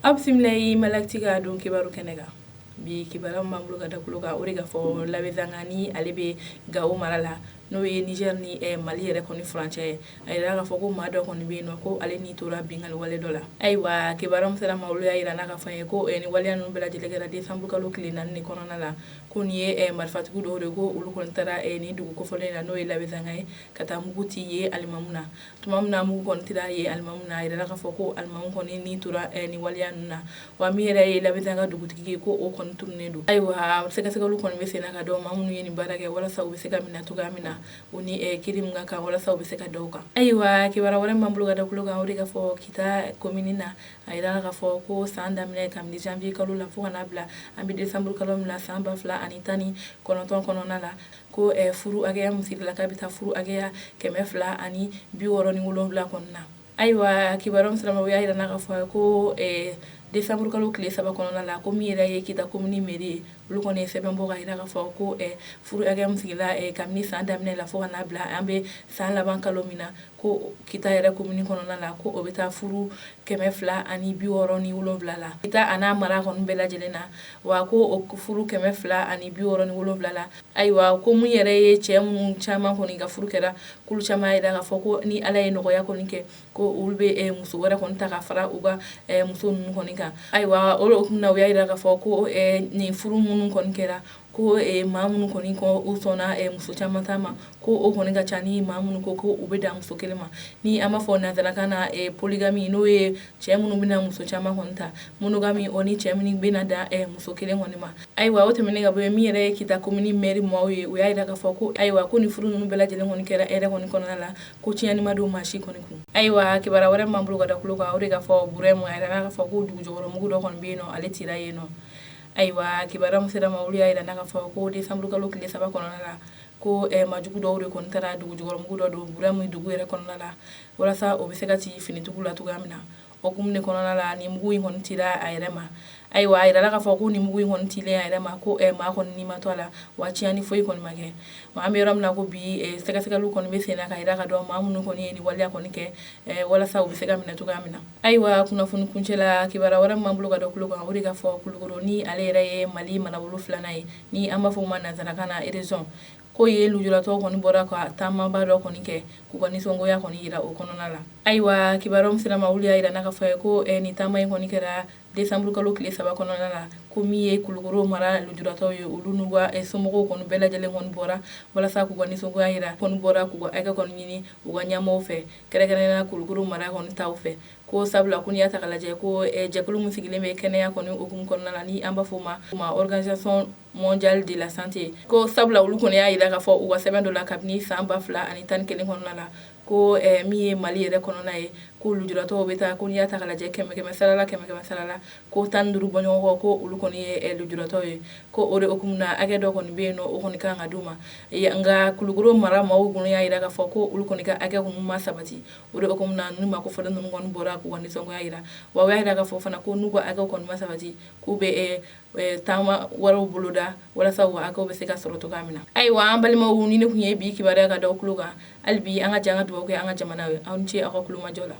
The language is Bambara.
Aw bisimila ye Mali Actu ka don kibaru kɛnɛ kan. Bi kibaruya min b'an bolo ka da tulo kan, o de ka fɔ Labezanga, ni ale bɛ Gawo mara la, n'o ye Niger ni Mali yɛrɛ kɔni furancɛ ye. A yira k'a fɔ ko maa dɔ kɔni bɛ yen nɔ, ko ale ni tora binkanni wale dɔ la. Ayiwa, kibaruya min sera ma, olu y'a yira n'a ka fɔ ye ko ni waleya ninnu bɛɛ lajɛlen kɛra décembre kalo tile 4 de kɔnɔna la, ko nin ye marifatigi dɔw de ko olu kɔni taara nin dugu kofɔlen na, n'o ye Labezanga ye, ka taa mugu ci yen alimamu na. Tuma min na mugu kɔni cira yen alimamu na, a yirala k'a fɔ ko alimamu kɔni ni tora nin waleya ninnu na. Wa min yɛrɛ ye Labezanga dugutigi ye, ko o kɔni tununnen don. Ayiwa, sɛgɛsɛgɛliw kɔni bɛ sen na ka dɔn maa minnu ye nin baara kɛ, walasa u bɛ se ka minɛ cogoya min na, u ni kiri min ka kan, walasa u bɛ se ka da u kan. Ayiwa, kibaruya wɛrɛ min b'an bolo ka da tulo kan, o de ka fɔ Kita komini na, a yirala k'a fɔ ko san daminɛ kabini janvier kalo la fo ka n'a bila an bɛ décembre kalo min na san 2019 kɔnɔna la, ko furu hakɛya min sirila, k'a bɛ taa furu hakɛya 267 kɔnɔna na. Ayiwa, kibaruya min sera ma, o y'a yira k'a fɔ ko décembre kalo tile 3 kɔnɔna la, ko min yɛrɛ ye Kita komini mairie ye, olu kɔni ye sɛbɛn bɔ ka yira k'a fɔ ko furu hakɛya min sigila kabini san daminɛ la fo ka n'a bila an bɛ san laban kalo min na, ko Kita yɛrɛ komini kɔnɔna la, ko o bɛ taa furu 267 la Kita a n'a mara kɔni bɛɛ lajɛlen na. Wa ko o furu 267 la, ayiwa, ko mun yɛrɛ ye cɛ minnu caman kɔni ka furu kɛra, k'olu caman y'a jira k'a fɔ ko ni Ala ye nɔgɔya kɔni kɛ, ko olu bɛ muso wɛrɛ kɔni ta ka fara u ka muso ninnu kɔni kan. Ayiwa, o hukumu na, u y'a jira k'a fɔ ko nin furu minnu kɔni kɛra, ko maa minnu kɔni ko u sɔnna muso caman ta ma, ko o kɔni ka ca ni maa minnu ko u bɛ dan muso kelen ma, ni an b'a fɔ nansarakan na polygamie, n'o ye cɛ minnu bɛna muso caman kɔni ta, monogamie, o ni cɛ minnu bɛna dan muso kelen kɔni ma. Ayiwa, o tɛmɛnen ka bɔ yen, min yɛrɛ ye Kita komini mairie maaw ye, u y'a jira k'a fɔ ko ayiwa, ko nin furu ninnu bɛɛ lajɛlen kɔni kɛra hɛrɛ kɔni kɔnɔna la, ko tiɲɛni ma don maa si kɔni kun. Ayiwa, kibaruya wɛrɛ min b'an bolo ka da tulo kan, o de k'a fɔ Burɛmu, a yirala k'a fɔ ko dugujukɔrɔmugu dɔ kɔni bɛ yen nɔ, ale cira yen nɔ. Ayiwa, kibaruya min sera ma, olu y'a jira k'a fɔ ko décembre kalo tile 3 kɔnɔna la, ko majugu dɔw de kɔni taara dugujukɔrɔmugu dɔ don Burɛmu dugu yɛrɛ kɔnɔna la, walasa o bɛ se ka ci finitigiw la cogoya min na. O hukumu de kɔnɔna la, ni mugu in kɔni cira a yɛrɛ ma. Ayiwa, a yirala k'a fɔ ko ni mugu in kɔni cilen a yɛrɛ ma, ko maa kɔni ni ma to a la, wa tiɲɛni foyi kɔni ma kɛ. Wa an bɛ yɔrɔ min na ko bi, sɛgɛsɛgɛliw kɔni bɛ sen na ka yira ka dɔn maa minnu kɔni ye nin waleya kɔni kɛ, walasa u bɛ se ka minɛ cogoya min na. Ayiwa, kunnafoni kuncɛ la, kibaruya wɛrɛ min b'an bolo ka da tulo kan, o de k'a fɔ Kulukoro, ni ale yɛrɛ ye Mali marabolo filanan ye, ni an b'a fɔ o ma nansarakan na région, ko ye lujuratɔw kɔni bɔra ka taamaba dɔ kɔni kɛ k'u ka nisɔngoya kɔni yira o kɔnɔna la. Ayiwa, kibaruya min sera ma, olu y'a yira n'a ka fɔ ye ko nin taama in kɔni kɛra décembre kalo tile 3 kɔnɔna la, ko min ye Kulukoro mara lujuratɔw ye, olu n'u ka somɔgɔw kɔni bɛɛ lajɛlen kɔni bɔra walasa k'u ka nisɔngoya yira, kɔni bɔra k'u ka hakɛ kɔni ɲini u ka ɲɛmɔgɔw fɛ, kɛrɛnkɛrɛnnenya Kulukoro mara kɔni taw fɛ, ko sabula ko n'i y'a ta k'a lajɛ, ko jɛkulu min sigilen bɛ kɛnɛya kɔni hukumu kɔnɔna la, ni an b'a fɔ o ma Organisation mondiale de la santé, ko sabula olu kɔni y'a jira k'a fɔ u ka sɛbɛn dɔ la kabini san 2011 kɔnɔna la, ko min ye Mali yɛrɛ kɔnɔna ye, ko lujuratɔw bɛ taa, ko n'i y'a ta k'a lajɛ kɛmɛ kɛmɛ sara la, kɛmɛ kɛmɛ sara la, ko 15 bɔɲɔgɔn kɔ, ko olu kɔni ye lujuratɔw ye, ko o de hukumu na, hakɛ dɔ kɔni bɛ yen nɔ, o kɔni kan ka d'u ma. Nka Kulukoro mara maaw kɔni y'a jira k'a fɔ ko olu kɔni ka hakɛ kɔni ma sabati. O de hukumu na, ninnu maa kofɔlen ninnu kɔni bɔra k'u ka nisɔngoya jira. Wa u y'a jira k'a fɔ fana ko n'u ka hakɛ kɔni ma sabati, k'u bɛ taama wɛrɛw boloda walasa u ka hakɛw bɛ se ka sɔrɔ cogoya min na. Ayiwa, an balimaw, ni ne tun ye bi kibaruya ka da tulo kan, hali bi an ka jɛ an ka dugawu kɛ an ka jamana ye. Aw ni ce aw ka tulomajɔ la.